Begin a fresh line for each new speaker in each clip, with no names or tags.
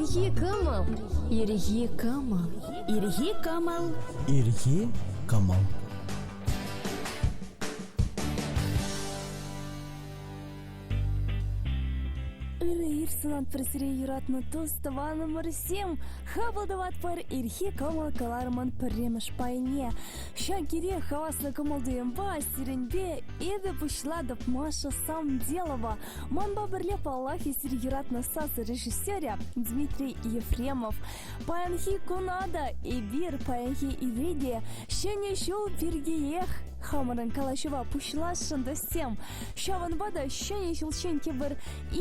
Ирхи кӑмӑл.
Ирхи кӑмӑл.
Ирхи кӑмӑл.
Ирхи кӑмӑл.
Ырӑ ир сунатпӑр сире юратнӑ тус-тӑванӑмӑрсем. Хапӑл тӑватпӑр ирхи кӑмӑл кӑларӑмӑн пӗрремӗш пайне. Ҫак ире хаваслӑ кӑмӑл-туйӑмпа сирӗнпе эпӗ пуҫлатӑп Маша Самделова. Манпа пӗрле паллах эсир юратнӑ сасӑ режиссерӗ Дмитрий Ефремов. Паянхи куна та эпир паянхи ире те Ҫӗнӗ ҫул пиркиех хамӑрӑн калаҫӑва пуҫласшӑн туссем. Ҫавӑнпа та Ҫӗнӗ ҫулччен тепӗр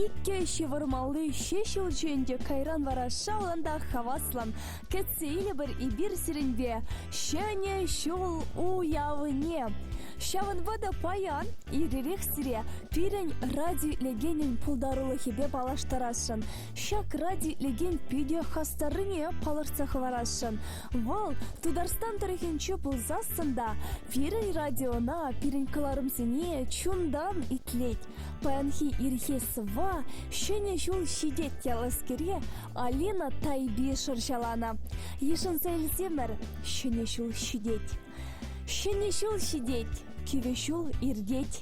иккӗ ҫывӑрмалли ҫеҫ юлчӗ ӗнтӗ кайран вара шавлӑн та хаваслӑн кӗтсе илӗпӗр эпир сирӗнпе Ҫӗнӗ ҫул уявне. Ҫавӑнпа та паян ир-ирех сире пирӗн радиоитлекенӗн пултарулӑхӗпе паллаштарасшӑн. Ҫак радиоитлекен питӗ хастаррине палӑртса хӑварасшӑн. Вӑл Тутарстан тӑрӑхӗнче пулсассӑн та пирӗн радиона, пирӗн кӑларӑмсене чунтан итлет. Паянхи ирхи сӑвва Ҫӗнӗ ҫул ҫитет яллӑскере Алина Тайпи шӑрҫаланӑ. Йышӑнса илсемӗр, Ҫӗнӗ ҫул ҫитет. Ҫӗнӗ ҫул ҫитет, кивӗ ҫул иртет.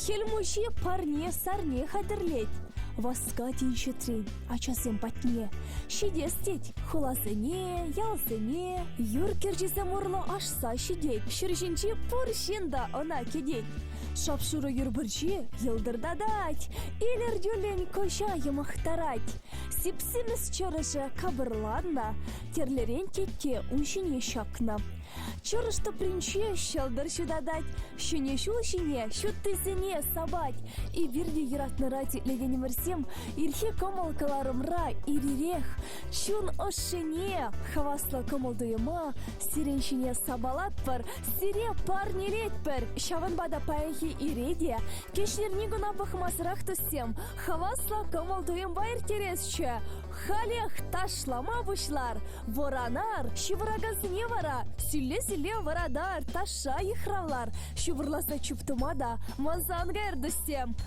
Хӗл Мучи парне-сарне хатӗрлет. Васкать инҫетрен ачасем патне. Ҫитес тет хуласене, ялсене. Юр кӗрчисем урлӑ ашса ҫитет. Ҫӗр ҫинчи пур ҫын та ӑна кӗтет. Шап-шурӑ юр пӗрчи йӑлтӑртатать, илӗртӳллӗн куҫа йӑмӑхтарать. Сип-симӗс чӑрӑшӗ капӑрланнӑ, тӗрлӗрен тетте ун ҫине ҫакнӑ. Чӑрӑш тӑпринче ҫӑлтӑр ҫутатать, ҫӗнӗ ҫул ҫине ҫуттисене сапать. Эпир те юратнӑ радиоитлекенӗмӗрсем ирхи кӑмӑл кӑларӑмра ир-ирех чун ӑшшине, хаваслӑ кӑмӑл-туйӑма сирӗн ҫине сапалатпӑр, сире парнелетпӗр. Ҫавӑнпа та паянхи ире те кӗҫнерни куна пӑхмасӑрах туссем хаваслӑ кӑмӑл-туйӑмпа ирттересчӗ. Халех ташлама пуҫлар, вӑранар, ҫывӑракансене вара сӳле-сӳле вӑратар, ташша йыхравлар, ҫупӑрласа чуптума та манса ан кайӑр туссем.